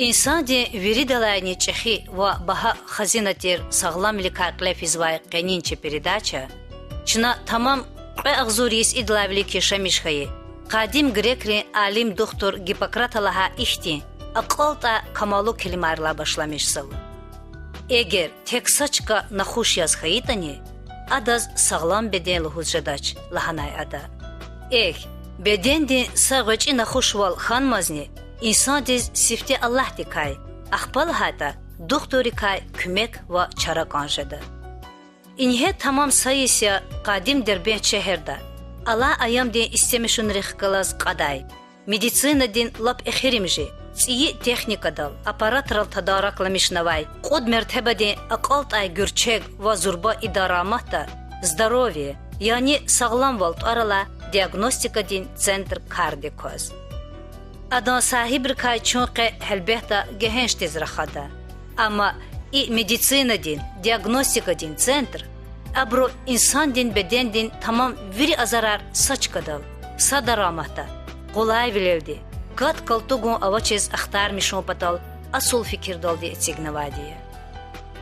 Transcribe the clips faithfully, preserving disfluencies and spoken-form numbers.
Инсандин виридалайни чӀехи ва багьа хазина тир сагъламвиликай кьиле физвай къенин чи передача чна тамам кьве агъзур йис идалай вилик яшамиш хьайи, къадим грекрин алим-духтур Гиппократа лагьай ихьтин акьалтӀай камаллу келимайрилай башламишзава. Эгер тек са чка нахуш яз хьайитӀани, адаз сагълам беден лугьуз жедач, лагьанай ада. Эхь, бедендин са гъвечӀи нахушвал хьанмазни, инсандиз сифте Аллагьдикай, ахпа лагьайтӀа, духтуррикай куьмек ва чара кӀан жеда. Ингье тамам са йис я къадим Дербент шегьерда, алай аямдин истемишунрихъ галаз кьадай, медицинадин лап эхиримжи, цӀийи техникадал, аппаратрал тадаракламишнавай, кьуд мертебадин акьалтӀай гуьрчег ва зурба идараматда Здоровье, яни Сагъламвал тӀвар алай диагностикадин центр кардик кваз. Адан сагьибрикай чун къе гьелбетда гегьеншдиз рахада. Амма и медицинадин диагностикадин центр абуру инсандин бедендин тамам вири азарар са чкадал, са дараматда, къулайвилелди, кат-калтугун авачиз ахтармишун патал асул фикирдалди эцигнавайди я.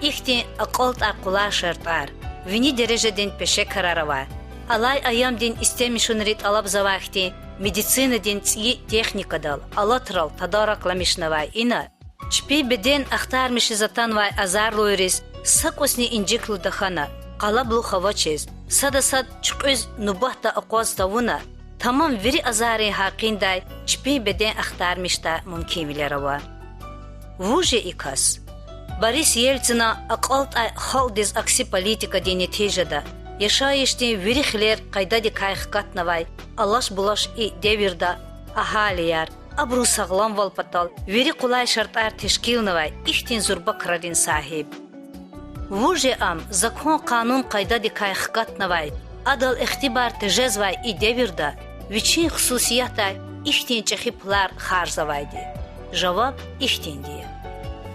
Ихьтин акьалтӀай къулай шартӀар, вини дережадин пешекарар авай, алай аямдин истемишунри тӀалабзавай хьтин медицинадин цӀийи техникадал, алатрал тадаракламишнавай ина, чпин беден ахтармишиз атанвай азарлуйриз са кӀусни инжиклу тахьана, къалабулух авачиз, сада сад чуькьуьз нубатда акъваз тавуна, тамам вири азаррин гьакъиндай чпин беден ахтармишдай мумкинвилер ава. Вуж я и кас? Борис Ельцинан акьалтӀай халкьдиз акси политикадин нетижада яшайишдин вири хилер къайдадикай хкатнавай алаш-булаш и девирда агьалияр, абурун сагъламвал патал вири къулай шартӀар тешкилнавай ихьтин зурба крарин сагьиб. Вуж я ам закон-къанун къайдадикай хкатнавай, адал ихтибар тежезвай и девирда вичин хсусиятдай ихьтин чӀехи пулар харжзавайди? Жаваб ихьтинди я.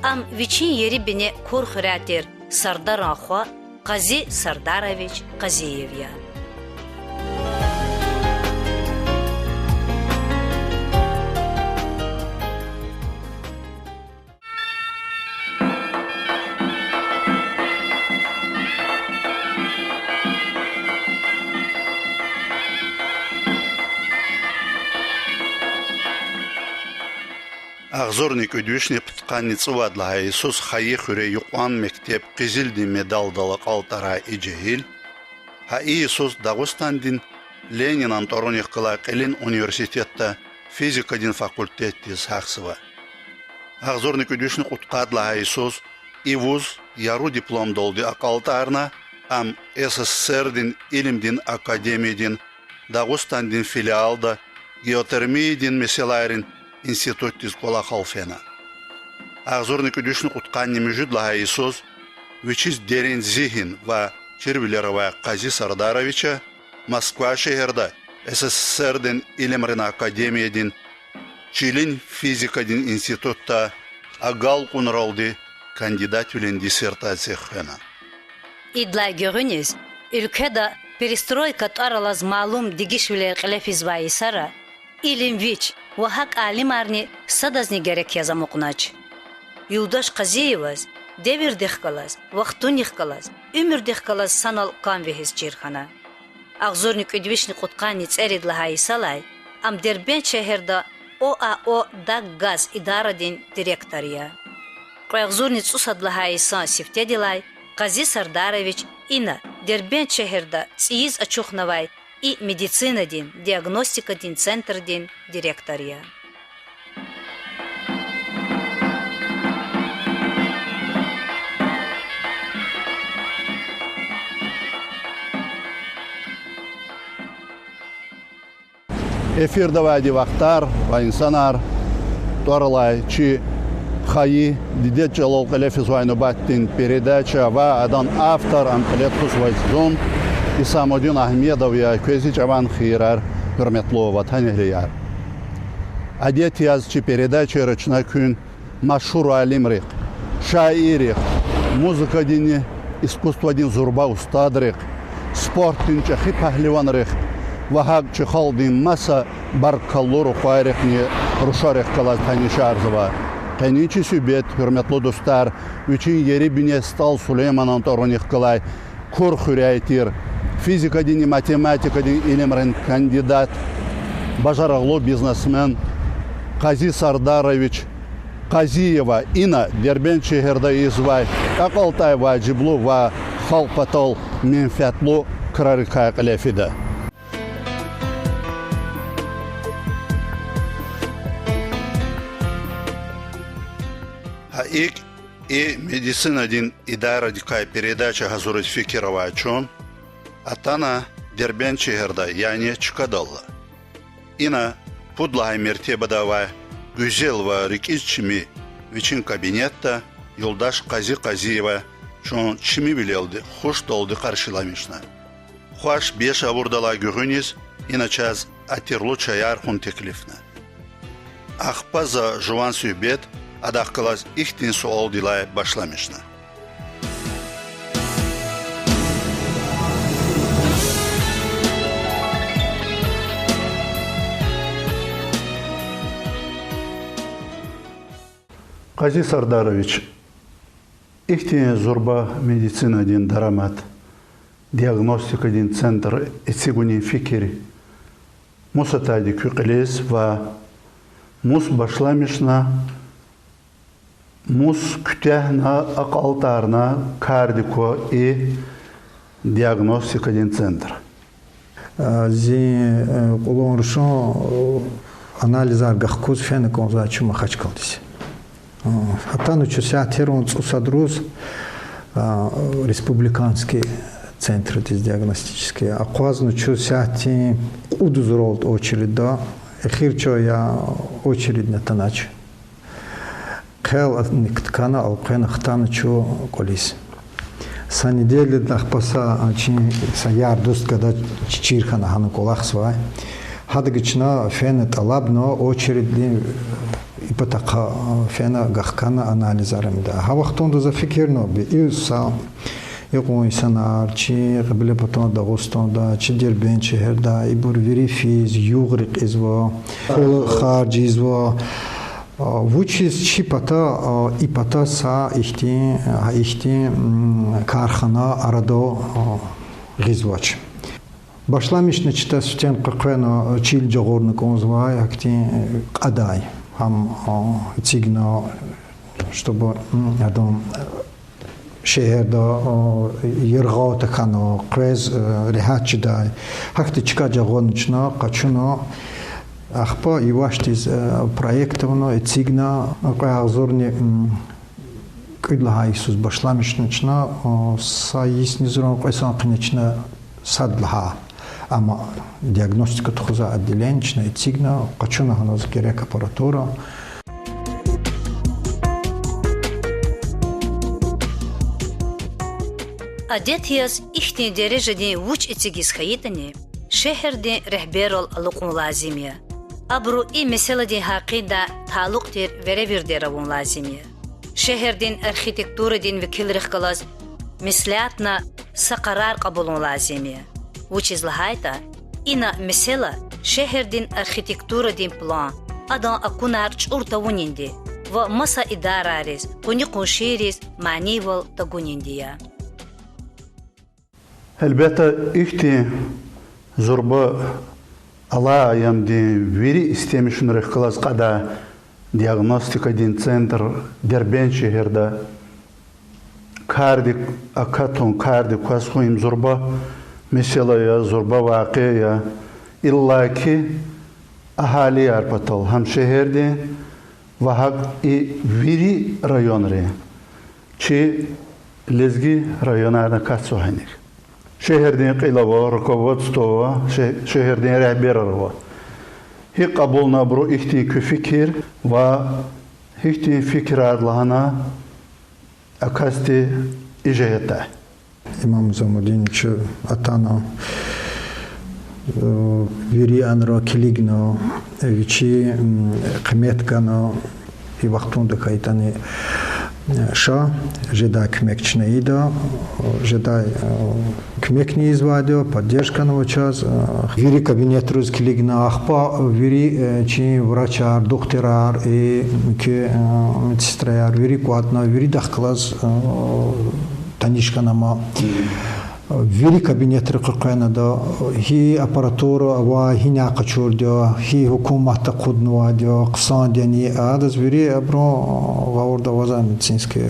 Ам вичин ери-бине Кур хуьряй тир Сардаран хва Къази Сардарович Къазиев я. Агъзурни кӀуьд вишни пудкъанни цӀувад лагьай йисуз хайи хуьре юкьван мектеб къизилдин медалдал акьалтӀарай и жегьил гьа и йисуз Дагъустандин Ленинан тӀварунихъ галай кьилин университетда физикадин факультетдиз гьахьзава. Агъзурни кӀуьд вишни кьудкъад лагьай йисуз и вуз яру дипломдалди акьалтӀарна, ам СССР-дин Илимдин академиядин Дагъустандин филиалда геотермиядин месэлайрин институтдиз кӀвалахал фена. Агъзурни кӀуьд вишни кьудкъанни муьжуьд лагьай йисуз вичиз дерин зигьин ва чирвилер авай Къази Сардаровича Москва шегьерда СССР-дин Илимрин академиядин чилин физикадин институтда агалкьунралди кандидатвилин диссертация хвена. Идалай гуьгъуьниз уьлкведа перестройка тӀвар алаз малум дегишвилер кьиле физвай йисара илим вич ва гьакӀ алимарни садазни герек яз амукьнач. Юлдаш Къазиеваз девирдихъ галаз, вахтунихъ галаз, уьмуьрдихъ галаз санал кам вегьиз чир хьана. Агъзурни кӀуьд вишни кьудкъанни цӀерид лагьай йисалай ам Дербент шегьерда ОАО «Даггаз» идарадин директор я. Кьве агъзурни цӀусад лагьай йисан сифтедилай Къази Сардарович ина, Дербент шегьерда цӀийиз ачухнавай и медицинадин диагностикадин центрдин директор я. Эфирда авайди Вахтар ва инсанар тӀвар алай чи хайи, дидед чӀалал кьиле физвай нубатдин передача ва адан автор, ам кьиле тухузвай зун, Исамудин Агьмедов я. Квез и чӀаван хийирар, гьуьрметлу ватанэгьлияр. Адет яз чи передачайра чна куьн машгьур алимрихъ, шаиррихъ, музыкадинни искусстводин зурба устадрихъ, спортдин чӀехи пагьливанрихъ ва гьакӀ чи халкьдин маса баркаллу рухвайрихъни рушарихъ галаз танишарзава. Къенин чи суьгьбет, гьуьрметлу дустар, вичин ери-бине СтӀал Сулейманан тӀварунихъ галай Кур хуьряй тир физикадинни математикадин илимрин кандидат, бажарагълу бизнесмен Къази Сардарович Къазиева ина, Дербент шегьерда ийизвай акьалтӀай важиблу ва халкь патал менфятлу крарикай кьиле фида. Гьа икӀ, и медицинадин идарадикай передача гьазуриз фикир авай чун атана Дербент шегьерда, яни чкадал. Ина пуд лагьай мертебада авай гуьзел ва рикӀиз чими вичин кабинетда юлдаш Къази Къазиева чун чимивилелди, хушдалди къаршиламишна. Хваш-беш авурдалай гуьгъуьниз ина чаз атирлу чаяр хун теклифна. Ахпа за жуван суьгьбет адахъ галаз ихьтин суалдилай башламишна. Къази Сардарович, ихьтин зурба медицинадин дарамат, диагностикадин центр эцигунин фикир мус атайди куь кьилиз ва мус башламишна, мус куьтягьна, акьалтӀарна кардик ква и диагностикадин центр? Зи кьулан рушан анализар гахкуз фена кӀанзавай чун Махачкъаладиз. Атана чун сятирун цӀусад руз республиканский центрдиз диагностический. Акъвазна чун сятин кьуд зуралди очередда, эхир чун я очередни атанач. Хъелни кткана, элкъвена хтана чун кӀвализ. Са неделядилай ахпа са чи са яр-дуст гада чир хьана гьана кӀвалахзавай. Гьадаз чна фена тӀалабна, очереддин и патахъай фена, гахкана анализар ийида. Гьа вахтунда за фикирна би, и са икьван инсанар чи Кьиблепатан Дагъустанда, чи Дербент шегьерда, ибур вири физ, югъ рекьизва, пул харжизва. Вучиз чи пата, и пата са ихьтин, гьа ихьтин кархана арадал гъизвач? Башламишна чита сифтени къекъвена чил жагъурна кӀанзавай гьахьтин кьадай. Гьам эцигна, чтобы адан шегьерда яргъал тахьана, къвез регьят жедай. Гьахьтин чка жагъурна чна, къачуна. Ахпа явашдиз проект авуна, эцигна, кьве агъзурни кӀуьд лагьай йисуз башламишна чна, са йисни зуран кьве йисан къене чна сад лагьай, амма диагностика тухузвай отделение чна эцигна, къачуна гьаниз герек аппаратура. Адет яз ихьтин дережадин вуч эцигиз хьайитӀани, шегьердин регьберрал алукьун лазим я. Абуру и месэладин гьакъиндай талукь тир веревирдер авун лазим я. Шегьердин архитектурадин векилрихъ галаз меслятна са къарар кьабулун лазим я. Вучиз лагьайтӀа ина месэла шегьердин архитектурадин план, адан акунар чӀур тавунинди ва маса идарариз, къуни-къуншийриз манийвал тагунинди я. Гьелбетда, ихьтин зурба алай аямдин вири истемишунрихъ галаз кьадай диагностикадин центр Дербент шегьерда кардик акатун, кардик кваз хьун им зурба месэла я, зурба вакъиа я. Иллаки агьалияр патал, гьам шегьердин ва гьакӀ и вири районрин, чи лезги районарни акатзава гьаник. Шегьердин кьил ава, руководство ава, ше-, шегьердин регьберар ава. ГьикӀ кьабулна абуру ихьтин куь фикир ва гьихьтин фикирар лагьана а касди и жигьетдай? Имам Замудинович атана, вирианра килигна, вичи къимет гана, и вахтунда хьайитӀани, Ша жедай куьмек чна ийида, жедай, э, куьмекни ийизвайди я, поддержкани ава чаз, э, вири кабинетриз килигна, ахпа вири, э, чи врачар, духтурар, и муькуь, э, медсестраяр, вири кӀватӀна, виридахъ галаз, э, таниш хьана ам. Вири кабинетрихъ къекъвена ада, гьи аппаратура авай, гьиниз къачурди я, гьи гьукуматди акъуднавайди я, хъсандини, адаз вири абурун гъавурда авазва медицинский,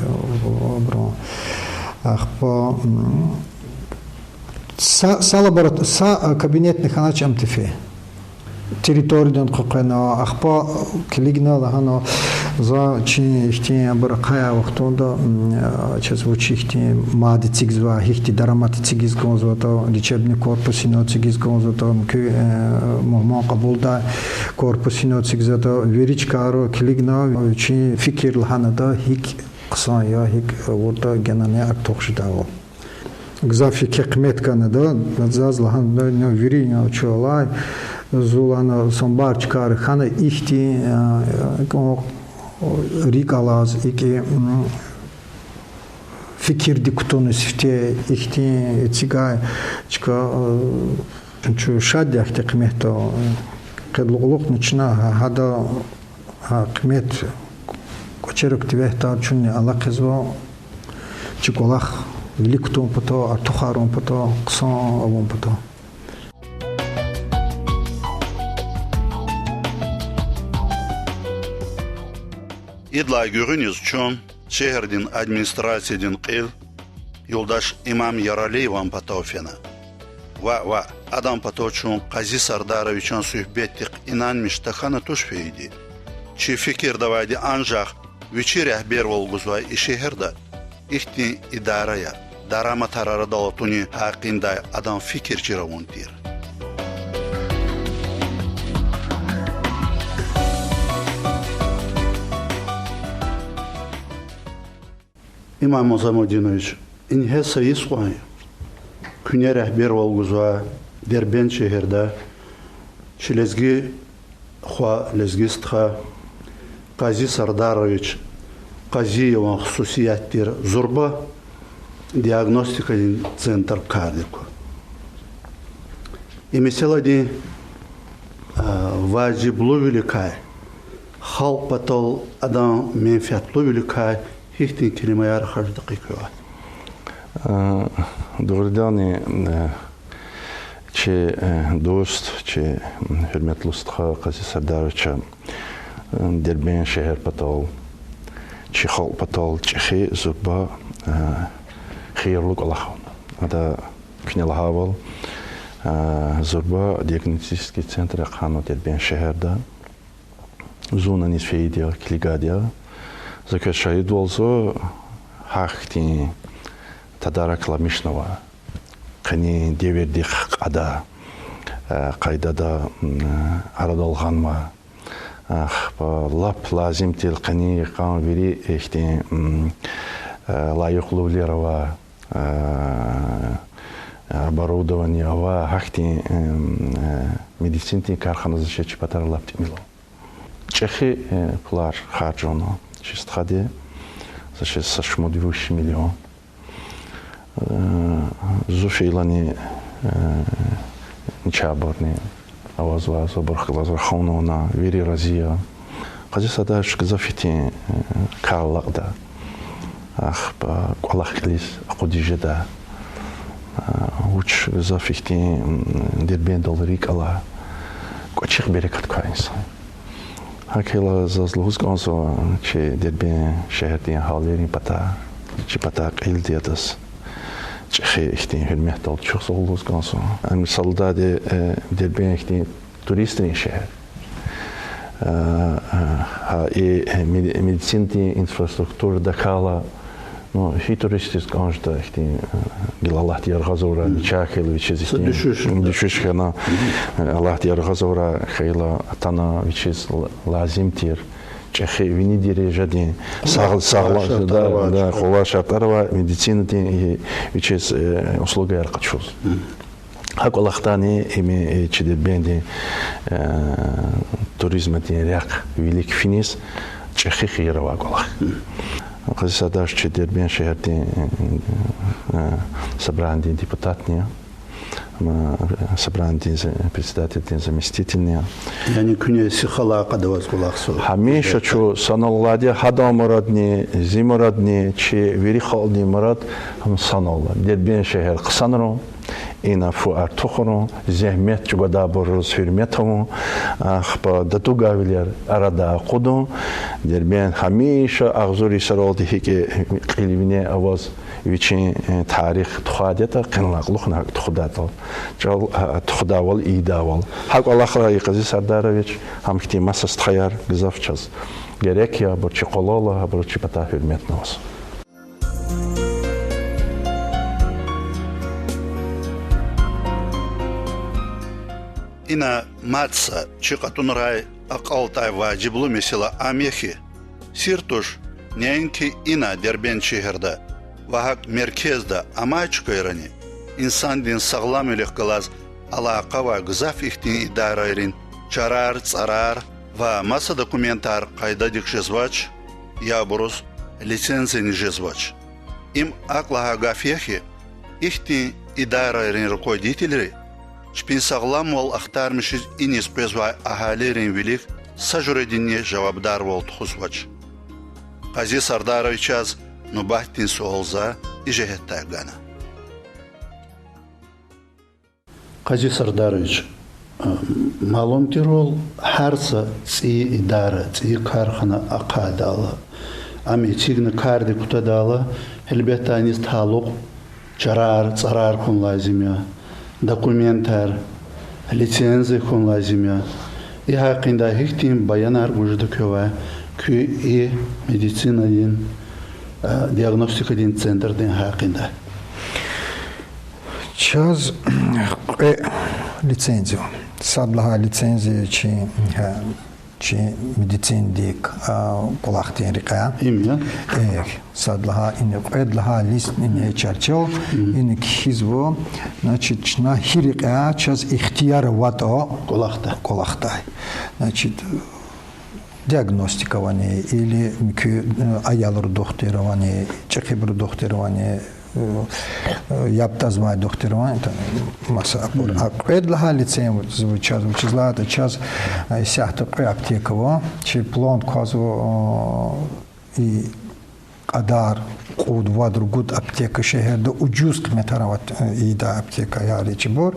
абурун. Ахпа, м, са, са лаборат-, са кабинетни хьанач ам тефи. Территориядин къекъвена, ахпа килигна лагьана, за чи ихьтин абур ахъая вахтунда, м, чаз вуч ихьтин мад эцигзава, гьихьтин дарамат эцигиз кӀанзаватӀа, лечебный корпус гьинал эцигиз кӀанзаватӀа, муькуь, э, мугьман кьабулдай корпус гьинал эцигзаватӀа, вири чкайра килигна, вичин фикир лагьана ада, гьикӀ хъсан я, гьикӀ авуртӀа генани артух жедайвал. Гзаф еке къимет гана ада, заз лагьана ада, вири ина чу алай, зун лагьана самбар чкайра хьана ихьтин, э, рикӀ алаз, икӀ, м, фикирдик кутуна сифте ихьтин эцигай чка, э, чун шад я ахьтин къиметдал, э, къедлу кьулухъни чна гьа-, гьада, гьа къимет кӀвачерик тивегьдал чунни алахъзава, чи кӀвалах вилик кутун патал, артухарун патал, хъсан авун патал. Идалай гуьгъуьниз чун шегьердин администрациядин кьил юлдаш Имам Яралиеван патав фена. Ваъ, ваъ, адан патав чун Къази Сардаровичан суьгьбетдихъ инанмиш тахьана туш, фейиди. Чи фикирда авайди анжах вичи регьбервал гузвай и шегьерда ихьтин идараяр, дараматар арадал атунин гьакъиндай адан фикир чир авун тир. Имам Музамудинович, ингье са йис кьван я куьне регьбервал гузвай Дербент шегьерда чи лезги хва, лезги стха Къази Сардарович Къазиеван хсусият тир зурба диагностикадин центр кардик ква. И месэладин, а, важиблувиликай, халкь патал адан менфятлувиликай гьихьтин келимаяр хажда кьиквева? Э, дугъриданни, э, чи, э, дуст, чи, м, гьуьрметлу стха Къази Сардаровича, э, Дербент шегьер патал, чи халкь патал чӀехи зурба, э, хийирлу кӀвалах авуна. Ада, куьне лагьайвал, э, зурба диагностический центр ахъайнава Дербент шегьерда. Зун аниз фейиди я, килигайди я. За квез шагьидвалзава, гьахьтин тадаракламишнава. Къенин девирдихъ кьадай, э, къайдада, м, э, арадал гъанва. Ахпа лап лазим тир къенин йикъан вири ихьтин, м, э, лайихлувилер ава, э, оборудование ава, гьахьтин, м, э, медицинадин кархана за чиз чи патара лап тӀимил я. ЧӀехи, э, пулар харжна чи стхади, за чиз са шумуд виш миллион. Э, зун фейилани, э, начагъбурни авазва, зун абурухъ галаз рахунна, вири рази я. Къази Сардарович гзаф ихьтин, э, кар алакьда. Ахпа кӀвалах кьилиз акъудиз жеда. Э, вуч гзаф ихьтин, м, Дербентдал рикӀ ала. КӀвачихъ берекат квай инсан. ГьакӀ хьайила заз лугьуз кӀанзава чи Дербент шегьердин агьалийрин патай, чи патай кьилди адаз чӀехи ихьтин гьуьрметдал чухсагъул лугьуз кӀанзава. Ам мисал гудай, э, Дербент ихьтин туристрин шегьер. Э, э, гьа и, э, меди-, медицинадин инфраструктура тахьайла, ну, гьи туристдиз кӀан жеда ихьтин, э, гила Аллагьди яргъазурай, начагъ хьайила вичиз ихьтин дуьшуьш хьана, э, Аллагьди яргъазурай хьайила атана вичиз л-, лазим тир чӀехи вини дережадин сагъ-, сагъла-, да, къулай шартӀар авай, медицинадин и вичиз, э, услугаяр къачуз. Гьа кӀвалахдани им, э, чи Дербентдин, э, туризмдин рехъ вилик финиз чӀехи хийир авай кӀвалах. Къази Сардарович чи Дербент шегьердин, э, собранидин депутатни я, м, собранидин за-, председателдин заместительни я. Яни куьне сихал акъада аваз кӀвалахзава. Гьамиша чун санал алайди я, гьадан мурадни, зи мурадни, чи вири халкьдин мурад, ам санал ала. Дербент шегьер хъсанарун, ина фу артухарун, зегьмет чӀугвадайбуруз гьуьрмет авун, ахпа датӀугайвилер арадай акъудун. Дербент гьамиша агъзур йисаралди гьикӀ кьил вине аваз вичин, э, тарих тухвайди ятӀа, къенлай кьулухъни гьакӀ тухудайвал, чӀал, а, тухудайвал, ийидайвал. Гьа кӀвалахра и Къази Сардарович, гьам хьтин маса стхаяр гзаф чаз герек я, абур чи къвалал ала, абуруз чи патай гьуьрметни аваз. Ина мад са чи кьатӀунрай акьалтӀай важиблу месэла ам я хьи, сир туш, неинки ина Дербент шегьерда ва гьакӀ меркезда амай чкайрани, инсандин сагъламвилихъ галаз алакъа авай гзаф ихьтин идарайрин чарар, цӀарар ва маса документар къайдадик жезвач, я абуруз лицензияни жезвач. Им акӀ лагьай гаф я хьи, ихьтин идарайрин руководителри чпин сагъламвал ахтармишиз иниз къвезвай агьалийрин вилик са жуьрединни жавабдарвал тухузвач. Къази Сардаровичаз нубатдин суал за и жигьетдай гана. Къази Сардарович, а, малум тирвал, гьар са цӀийи идара, цӀийи кархана ахъайдайла, ам эцигна кардик кутадайла, гьелбетда, аниз талукь чарар, цӀарар хьун лазим я, документар, лицензия хьун лазим я. И гьакъиндай гьихьтин баянар гуз жеда квевай куь и медицинадин, а, диагностикадин центрдин гьакъиндай? Чаз кьве лицензия ава. Сад лагьай лицензия чи, а, чи медицинадик, а, кӀвалахдин рекьяй. Им я? Э, сад лагьай, ина кьвед лагьай лист, ина чарчел, ина кхьизва, значит, чна гьи рекьяй чаз ихтияр аватӀа кӀвалахдай. КӀвалахдай. Значит, диагностика авани, или муькуь, э, аялрин духтур авани, чӀехибурун духтур авани, э, э, яб тӀазвай духтур авани, там, маса абур. А кьвед лагьай лицензия чаз, вучиз лагьайтӀа чаз, э, исятда кьве аптека ава, чи план квазва, э, и кьадар кьуд, вад, ругуд аптека шегьерда ужуз къиметар авай, э, ийидай аптекаяр ичибур.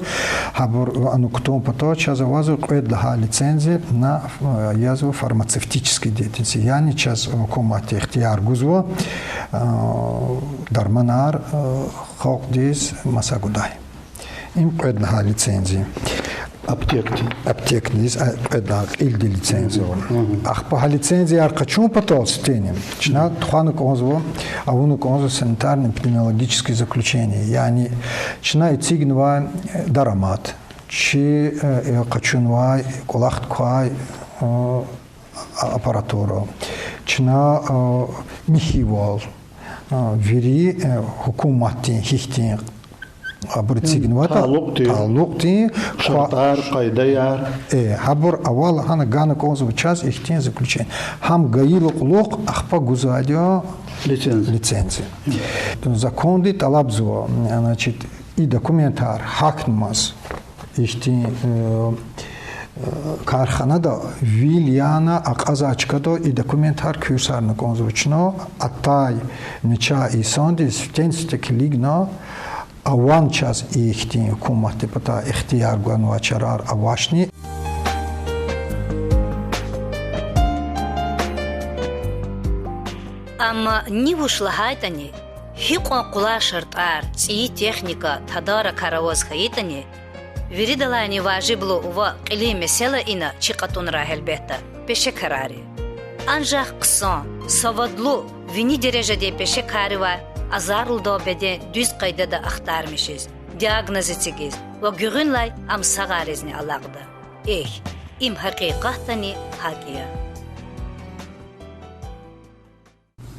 Гьабур ана кутун патал чаз авазва кьвед лагьай лицензия на, э, язва фармацевтический деятельности. Яни чаз гьукуматди ихтияр гузва, э, дарманар, э, халкьдиз маса гудай. Им кьвед лагьай лицензия. Аптекадиз? Аптекадиз, а, кьвед лагьай кьилди лицензия ава. Ахпа гьа лицензияр къачун патал сифтени чна тухвана кӀанзава, авуна кӀанзава санитарно-эпидемиологическое заключение. Яни чна эцигнавай, э, дарамат, чи, э, э, къачунвай, кӀвалахда квай, э, а-, аппаратура, чна, э, михьивал, э, вири, э, гьукуматдин гьихьтин абур эцигнаватӀа, талукьдин, талукьдин шартӀар, къайдаяр. Э, гьабур авал гьана гана кӀанзава чаз ихьтин заключение. Гьам гайила кьулухъ ахпа гузвайди я лицензия. Законди тӀалабзава, значит, и документар гьахьнамаз ихьтин, э, э, карханада вил яна акьазвай чкадал и документар куьрсарна кӀанзава чна, атай начагъ инсандиз сифтени-сифте килигна, авани чаз ихьтин гьукуматдин патай ихтияр ганвай чарар авачни. Амма ни вуч лагьайтӀани, гьикьван къулай шартӀар, цӀийи техника, тадаракар аваз хьайитӀани, виридалайни важиблу ва кьилин месэла ина чи кьатӀунрай гьелбетда пешекарар я. Анжах хъсан, савадлу, вини дережадин пешекарривай азарлудан беден дуьз къайдада ахтармишиз, диагноз эцигиз ва гуьгъуьнлай ам сагъаризни алакьда. Эхь, им гьакъикъатдани гьакӀ я.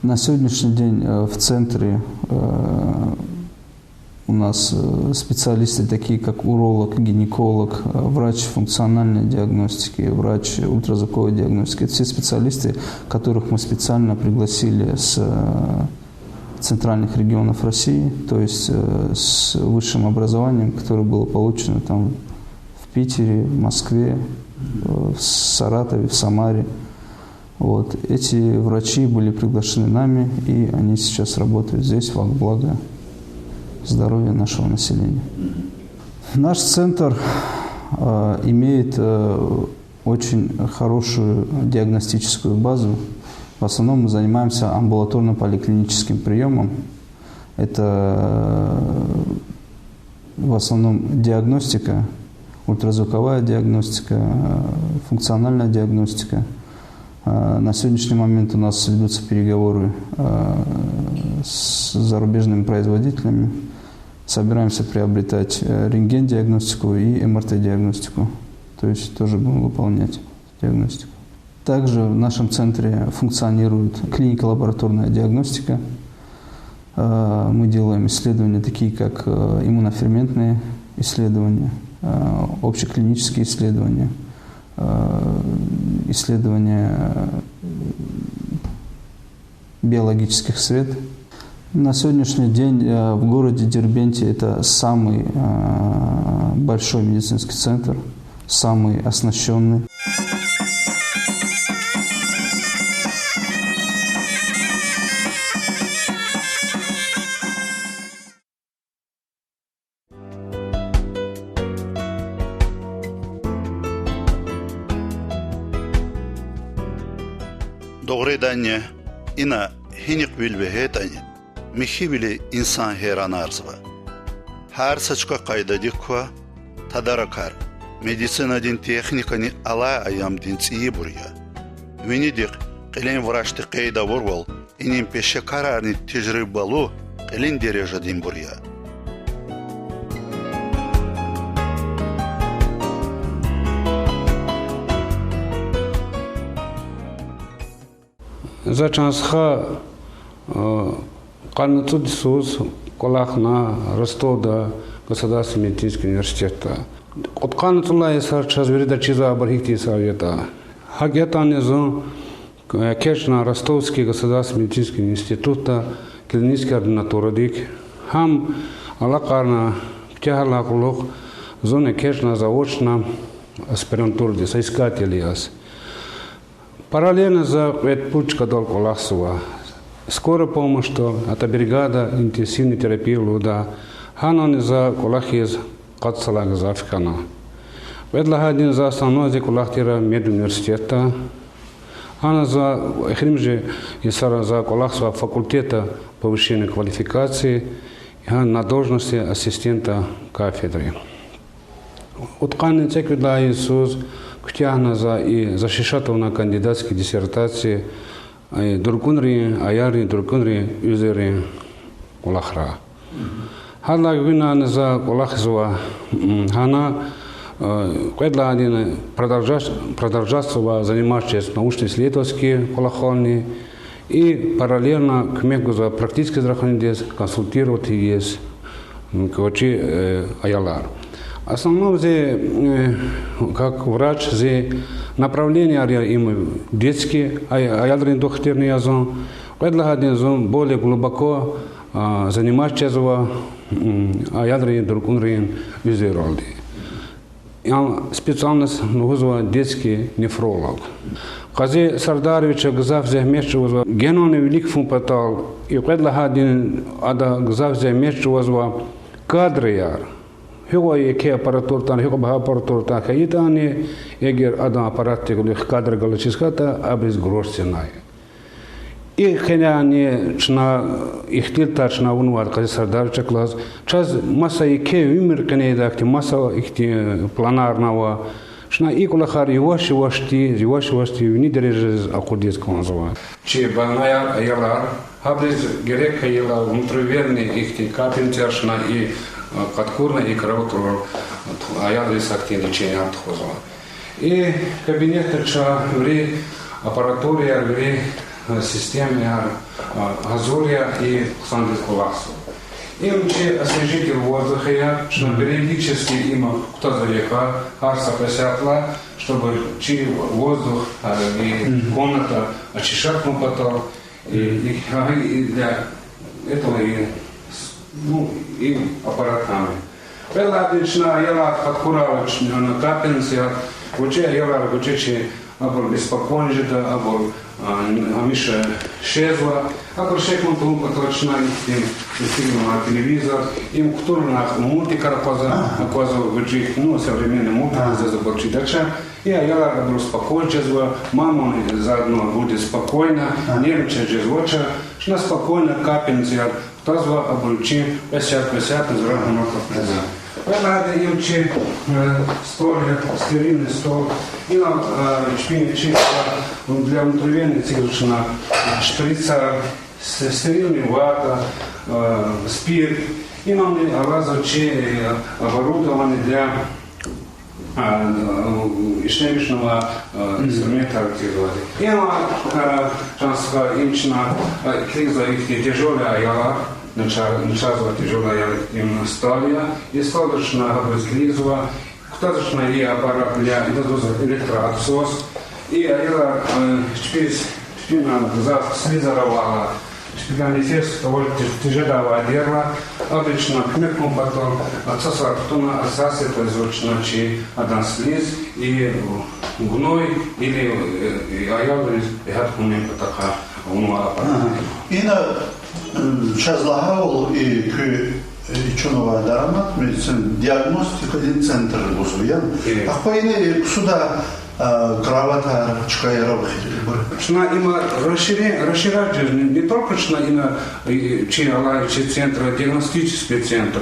На сегодняшний день, э, в центре, э, У нас э, специалисты, такие как уролог, гинеколог, э, врач функциональной диагностики, врач ультразвуковой диагностики. Это все специалисты, которых мы специально пригласили с э, центральных регионов России, то есть э, с высшим образованием, которое было получено там в Питере, в Москве, э, в Саратове, в Самаре. Вот. Эти врачи были приглашены нами, и они сейчас работают здесь во благо здоровья нашего населения. Наш центр э, имеет э, очень хорошую диагностическую базу. В основном мы занимаемся амбулаторно-поликлиническим приёмом. Это э, в основном диагностика, ультразвуковая диагностика, э, функциональная диагностика. Э, На сегодняшний момент у нас ведутся переговоры э, с зарубежными производителями. Собираемся приобретать э, рентген-диагностику и МРТ-диагностику. То есть тоже будем выполнять диагностику. Также в нашем центре функционирует клинико-лабораторная диагностика. Э, Мы делаем исследования, такие как э, иммуноферментные исследования, э, общеклинические исследования, э, исследования э, биологических сред. На сегодняшний день э, в городе Дербенте это самый э, большой медицинский центр, самый оснащённый. Дугъриданни, ина гьинихъ вил вегьейтӀани, михьивили инсан гьейранарзава. Гьар са чка къайдадик ква, тадаракар, медицинадин техникани алай аямдин цӀийибур я. Винидихъ кьилин врачди къейд авурвал, инин пешекарарни тежрибалу, кьилин дережадинбур я. За чан стха, э, къанни цӀуд йисуз кӀвалахна Ростовда государственный медицинский университетда. Кьудкъанни цӀуд лагьай йисар чаз вирида чизвайбур гьихьтин йисар ятӀа. ГьакӀ ятӀани зун экечӀна Ростовский государственный медицинский институтда клинический ординатурадик, гьам алакьарна, куьтягьайла кьулухъ зун экечӀна заочно аспирантурадиз, соискатель яз. Параллельно за кьвед-пуд чкадал кӀвалахзава. Скорая помощьда, атӀа бригада интенсивной терапии лугьуда, гьанани за кӀвалахиз къад йисалай гзаф хьана. Кьвед лагьайди за основной зи кӀвалах тир медуниверситетда. Гьана за эхиримжи йисара за кӀвалахзава факультета повышения квалификации, гьа на должности ассистента кафедры. Кьудкъанни цӀекӀуьд лагьай йисуз куьтягьна за и защищать авуна кандидатский диссертация, э, дуркӀунрин, аялрин дуркӀунрин уьзуьрин кӀвалахра. Гьадалай гуьгъуьнани за кӀвалахзава, м, гьана, э, кьвед лагьайдини продолжать, продолжатьзава заниматься жез научно-исследовательский кӀвалахални, и параллельно куьмек гузва практический здравоохранениедиз, консультировать ийиз, м, квачи, э, аялар. Основном зи, э, как врач, зи направлениеяр я им детский, ай-, аялрин духтурни я зун. Кьвед лагьайдини зун более глубоко, а, заниматься жезва, м, аялрин дуркӀунрин уьзуьвралди. Яни специальность лугьузва детский нефролог. Къази Сардаровича гзаф зегьмет чӀугвазва генани вилик фин патал, и кьвед лагьайдини ада гзаф зегьмет чӀугвазва кадрияр. Гьикьван еке аппаратура атана, гьикьван багьа аппаратура атана хьайитӀани, эгер адан аппаратдин кьулухъ кадр галачиз хьайитӀа, абуруз грош цена я. И къеняни чна ихтилатар чна авунвайди я Къази Сардаровичакай галаз, чаз маса еке уьмуьр къенедайди, маса ихьтин планарни ава. Чна и кӀвалахар яваш-явашди, яваш-явашди вини дережадиз акъудиз кӀанзава. Чи больнаяр, аялар, гьабуруз герек хьайила внутривенный ихьтин капельницаяр чна и, э, къаткурна и кроватьра аялриз ахьтин лечениеяр тухузва. И кабинетда чна вири аппаратураяр, вири, э, системаяр, э, гьазур я и хъсандиз кӀвалахзава. Им чи освежитель воздуха я, чна периодически им кутазва йикъа, гьар са кьве сятда, чтобы чи воздух, а, и комната очищать хьун патал, и, и, а, и для этого и, с-, ну, и аппарат хьана. Кьвед лагьайди, чна аялар хатурай, чна капельница, вучиз аялар, вучиз чи абур беспокойный жеда, абур, а, гьамиша шезва, абур шехьун тавун патал чна ихьтин сигнал, телевизор, им кутурна мультикар аквазва, аквазва вучиз, ну, современный мультик, за забыл чидач. И аялар абур успокоить жезва, мамани заодно будет спокойно, нервничать жезвач, чна спокойно капельницаяр кутазва, абур вичин кьве сят, кьве сятда зурарун акъатзава. Ва гьада им чи, э, стол, стерильный стол. Ина, э, чпин чи, э, для внутривенной, эцигзава чна, э, шприцар, с-, стерильный вата, э, спирт. Инани алазва чи, э, оборудование для а, ишлемишнава, а, инструментар тирвал. Им, а, чан стха, им чна, а, килигзава ихьтин тяжёлый аялар, нача-, начагзава тяжёлый аялар, им столар я, и столдиз чна гьабуруз килигзава, кутазва чна и аппарат я, идаз лугьузва электроотсос, и аялар, а, чпиз Чпин гзаф слизар авайла, чпин нефес довольно тяж-, тяжелый авайди ярла, абуру чна куьмек хьун патал, отсосар кутуна, отсасывать ийизва чна чи адан слиз и гной или, э, аялриз регьят хьунин патахъай авунвай аппарат. Ина, э, чаз лагьайвал, и куь, э, и чун авай дарамат медицин диагностикадин центр лугьузва, я? Ахпа ина, э, ксуда А, кроватар, чкаяр ава хьи, ибур. Чна има расшири-, расширять жезва, не, не только чна ина, и, чи алай, чи центр, диагностический центр.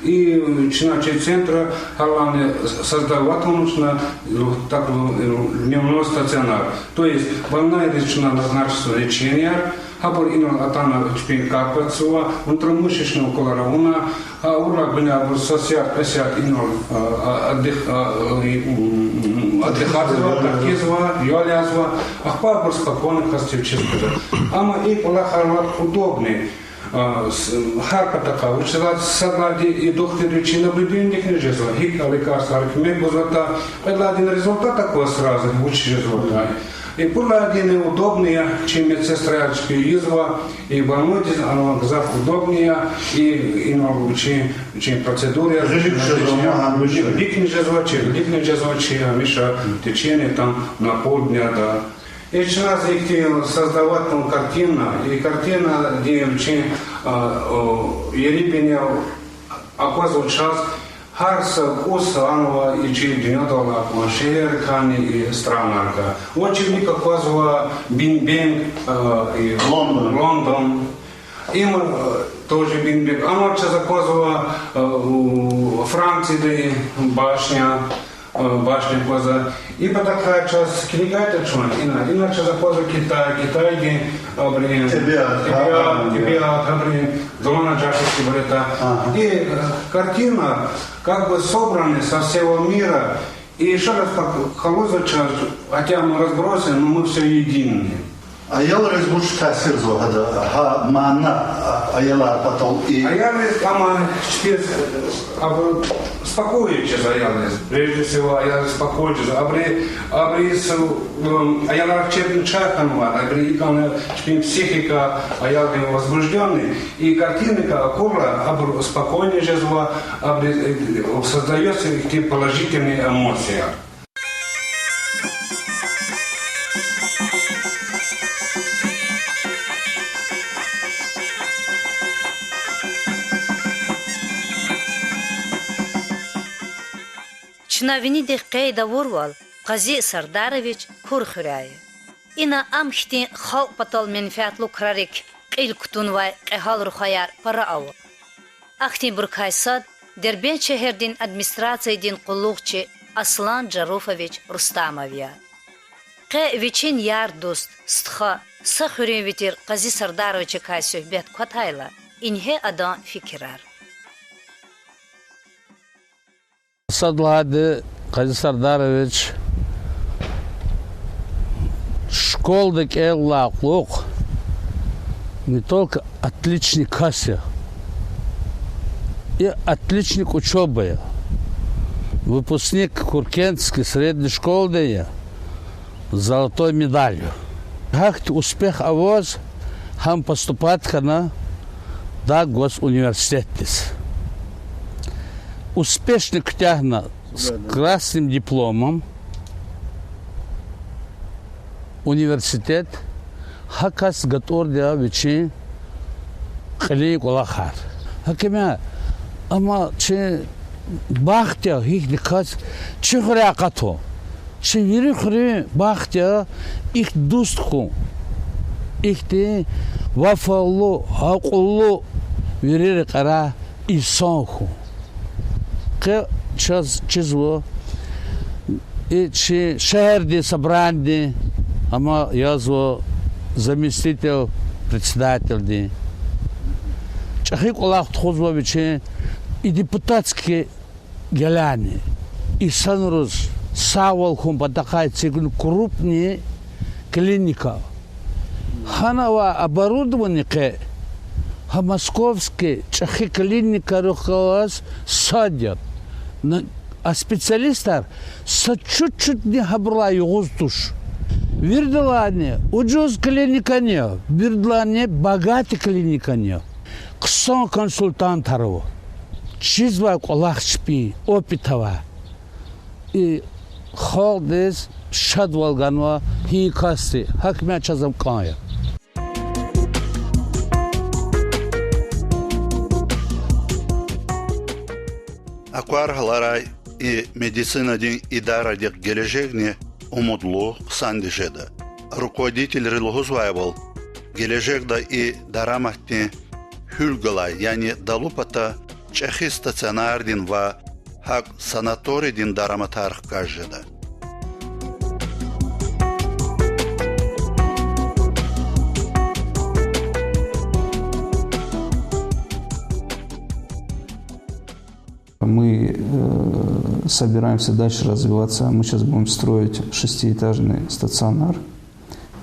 И, м, чна чи центр, гьалани создавать авуна чна, ну, так, ну, дневной стационар. То есть больнойриз чна назначить ийизва лечение, гьабур инал атана чпин капать ийизва, внутримышечный уколар авуна, а, урла гуьна абур са сят, кьве сят инал, а, а, отдых-, а, и, м, м, отдыхать ийизва, тахьизва, ял язва, ахпа абур спокойно хас течиз къведа. Амма и кӀвалахар лап удобный, а, с-, гьар патахъай, вучиз лагьайтӀа сад лагьайди и духтурди чи наблюдениедикни жезва, гьикӀ а лекарствайрик куьмек гузватӀа, кьвед лагьайди результат аквазва сразу, вуч жезватӀа. И пуд лагьайдини удобный я, чи медсестраяр чпи ийизва, и больнойдиз ана гзаф удобный я, и инал вичин, вичин процедураяр, гъилик жезва, гъиликни жезва, чи гъиликни жезва, чи гьамиша в течение там на полдня, да. И чна зи ихьтин создавать авун картина, и картинади вичин, а, о, ерибин я аквазва чаз, гьар са кӀус лагьанва и чи дуьньядал акван шегьеррикайни и странайрикай. Ва чи вилик аквазва Биг Бен, э, и Лондон. Лондон. Им, э, тоже Биг Бен. Амма чаз аквазва, э, у Франциядин башня, э, башня аквазва. И патахъай чаз килигайтӀа чун, ина, ина чаз аквазва Китай, Китайдин, абурун, ТӀебиат, тӀебиат, гьа, гьа, тӀебиат, абурун, Доланажахский балета. Ага. И, э, картина как бы собраны со всего мира, и ещё раз пок-, къалурзава чаз, хотя мы разбросаны, но мы всё едины. Аялриз вуч таъсирзава гьада, гьа мана, а, аялар патал и? Аялриз, амма чпиз, э, абур спокойничиз аялриз. Прежде всего, аялриз спокойничиз. Абуру, абуруз, м, аялар чебни чай хьанвай, абуру икӀ хьана чпин психика аялрин возбуждённый. И картинка акурла, абур спокойный жезва, абур, э, создаётся ихьтин положительный эмоция. Чна винидихъ къейд авурвал, Къази Сардарович Курхуьряй я. Ина ам хьтин халкь патал менфятлу крарик кьил кутунвай кьегьал рухваяр пара ава. Ахьтинбурукай сад Дербент шегьердин администрациядин къуллугъчи Аслан Жаруфович Рустамов я. Къе вичин яр-дуст, стха, са хуьруьнви тир Къази Сардаровичакай суьгьбет кватайла, ингье адан фикирар. Сад лагьайди, Къази Сардарович школада кӀелдай кьулухъ не только отличник кас я, И отличник учёбы я. Выпускник Куркентской средней школы я. Золотой медалью. Гьахьтин успех аваз гьам поступать хьана Даггосуниверситетдиз. Успешно куьтягьна с красным дипломом университет, гьа кас гатӀурди я вичин кьилин кӀвалахар. ГьакӀ я, амма чи бахт я гьихьтин кас чи хуьряй акъатун. Чи вири хуьруьн бахт я ихьтин дуст хьун, ихьтин вафалу, акьуллу, вири рекьерай инсан хьун. Къе чаз чизва и чи шегьердин собранидин, амма язва заместитель председательдин. ЧӀехи кӀвалах тухузва вичин и депутатский гелани, инсанриз сагъвал хьун патахъай эцигна крупный клиника. Гьана авай оборудование къе гьа московский чӀехи клиникайрихъ галаз сад я. А специалистар са чуть-чутьни гьабурулай югъуз туш. Виридалайни ужуз клиникани я, виридалайни богатый клиникани я. Хъсан консультантар ава. Чизвай кӀвалах чпин, опыт авай. И халкьдиз шадвал ганва гьи касди, гьакӀ я, чаз ам кӀан я. Аквар гьаларай, и медицинадин идарадихъ гележегни умудлу, хъсанди жеда. Руководительри лугьузвайвал, гележегда и дараматдин гьуьл галай, яни далу пата чӀехи стационардин ва гьакӀ санаторийдин дараматар хкаж жеда. Мы э, собираемся дальше развиваться. Мы сейчас будем строить шестиэтажный стационар.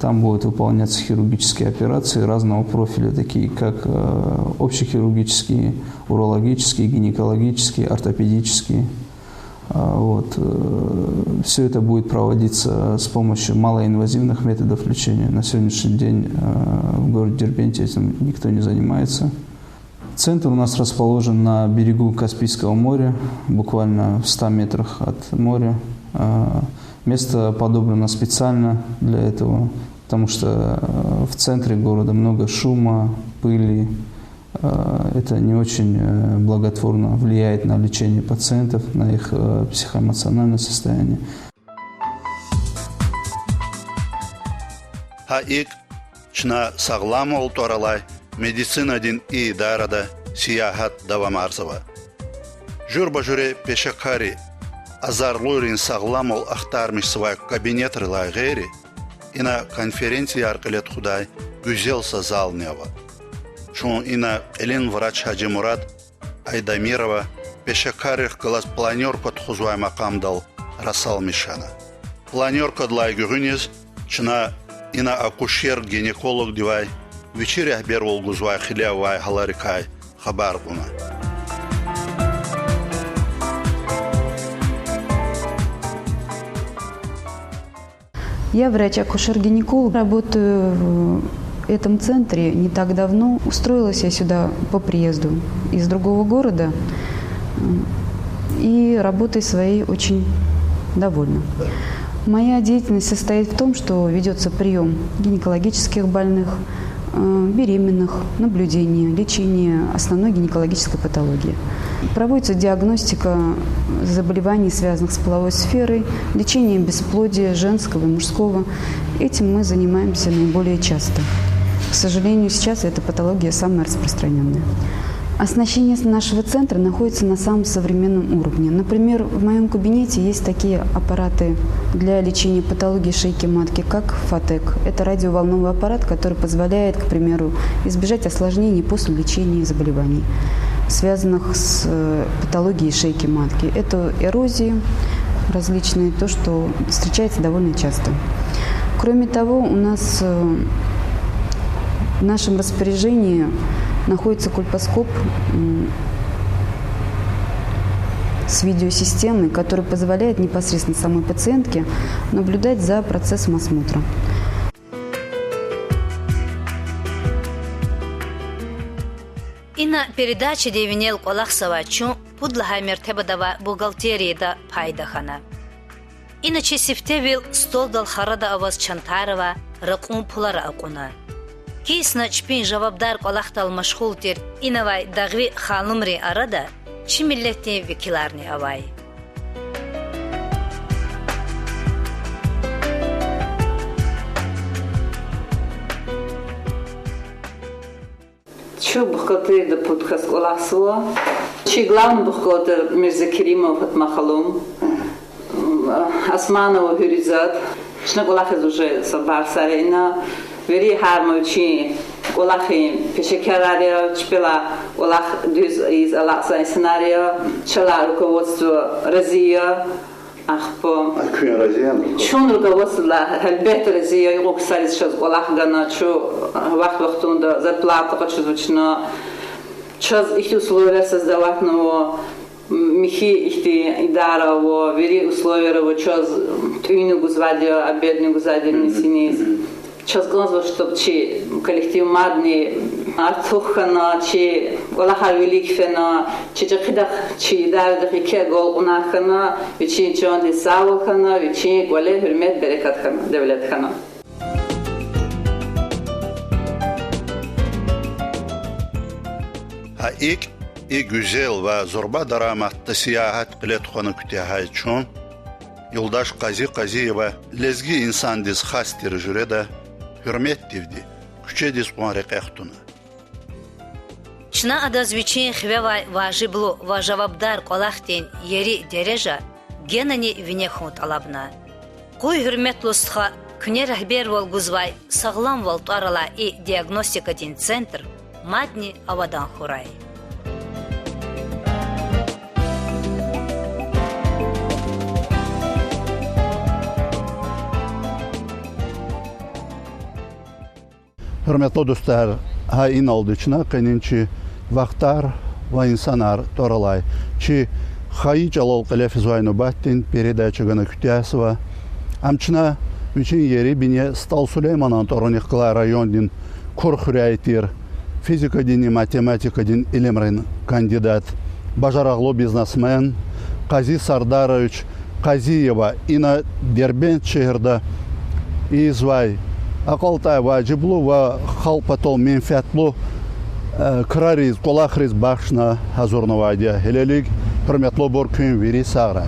Там будут выполняться хирургические операции разного профиля, такие как э, общехирургические, урологические, гинекологические, ортопедические. А, вот, э, всё это будет проводиться с помощью малоинвазивных методов лечения. На сегодняшний день э, в городе Дербенте этим никто не занимается. Центр у нас расположен на берегу Каспийского моря, буквально в ста метрах от моря. А, место подобрано специально для этого, потому что э, в центре города много шума, пыли. Э, это не очень э, благотворно влияет на лечение пациентов, на их э, психоэмоциональное состояние. Гьа икӀ, чна сагъламвал тӀвар алай медицинадин и идарада сиягьат давамарзава. Жуьреба-жуьре пешекарри азарлуйрин сагъламвал ахтармишзавай кабинетрилай гъейри, ина конференцияр кьиле тухудай гуьзел са зални ава. Чун ина кьилин врач Гьажимурад Айдамирова пешекаррихъ галаз планёрка тухузвай макъамдал расалмиш хьана. Планёркадилай гуьгъуьниз чна ина акушер-гинекологдивай вичи регьбервал гузвай хиле авай гьаларикай хабар кьуна. Я врач-акушер-гинеколог, работаю в этом центре не так давно. Устроилась я сюда по приезду из другого города, м, и работой своей очень довольна. Моя деятельность состоит в том, что ведётся приём гинекологических больных, э, беременных, наблюдение, лечение основной гинекологической патологии. Проводится диагностика заболеваний, связанных с половой сферой, лечение бесплодия женского и мужского. Этим мы занимаемся наиболее часто. К сожалению, сейчас эта патология самая распространённая. Оснащение с-, нашего центра находится на самом современном уровне. Например, в моём кабинете есть такие аппараты для лечения патологии шейки матки, как Фотек. Это радиоволновый аппарат, который позволяет, к примеру, избежать осложнений после лечения заболеваний, связанных с э, патологией шейки матки. Это эрозии различные, то, что встречается довольно часто. Кроме того, у нас э, в нашем распоряжении находится кольпоскоп, м, с видеосистемой, которая позволяет непосредственно самой пациентке наблюдать за процессом осмотра. Ина передачадин винел кӀвалахзавай чун пуд лагьай мертебада авай бухгалтерияда пайда хьана. Ина чи сифте вил столдал харада аваз чантар авай ракьун пулар акьуна. Кисна чпин жавабдар кӀвалахдал машгъул тир ина авай дагъви ханумрин арада чи миллетдин векиларни авай. Чун бухгалтерияда пуд кас кӀвалахзава. Чи главный бухгалтер Мирзакеримова Фатма-ханум, Османова Гьуьризат. Чна кӀвалахиз уже са барх йисар я ина. Вири гьар ма вичин кӀвалахрин пешекарар я, чпелай кӀвалах дуьз ийиз алакьзавай инсанар я, чалай руководство рази я. Ахпа чун руководстводилай гьелбетда рази я, икьван ксариз чаз кӀвалах гана, чун вахт-вахтунда зарплата къачузва чна. Чаз ихьтин условияр создаватьнава, михьи ихьтин идара ава, вири условияр ава, чаз тӀуьнни гузвайди я, обедни гузвайди я нисиниз. Чаз кӀанзава, чтоб чи коллектив мадни артух хьана, чи кӀвалахар вилик фена, чи чӀехидахъ, чи идарадихъ еке агалкьунар хьана, вичин чандин сагъвал хьана, вичин кӀвале гьуьрмет, берекат хьана, девлет хьана. Гьа икӀ, и гуьзел ва зурба дараматда сиягьат кьиле тухвана куьтягьай чун юлдаш Къази Къазиева лезги инсандиз хас тир жуьреда гьуьрметдивди куьчедиз кьван рекье хтуна. Чна адаз вичин хиве авай важиблу ва жавабдар кӀвалахдин ери дережа генани вине хьун тӀалабна. Къуй гьуьрметлу стха, куьне регьбервал гузвай сагъламвал тӀвар алай и диагностикадин центр мадни авадан хьурай. Гьуьрметлу дустар, гьа иналди чна къенин чи Вахтар ва инсанар тӀвар алай, чи хайи чӀалал кьиле физвай нубатдин передача гана куьтягьзава. Ам чна вичин ери-бине СтӀал Сулейманан тӀварунихъ галай райондин Кур хуьряй тир физикадинни математикадин илимрин кандидат, бажарагълу бизнесмен Къази Сардарович Къазиева ина, Дербент шегьерда ийизвай акьалтӀай важиблу ва халкь патал менфятлу, э, крариз, кӀвалахриз бахшна гьазурнавайди я. Гьелелиг, гьуьрметлубур, куьн вири сагърай.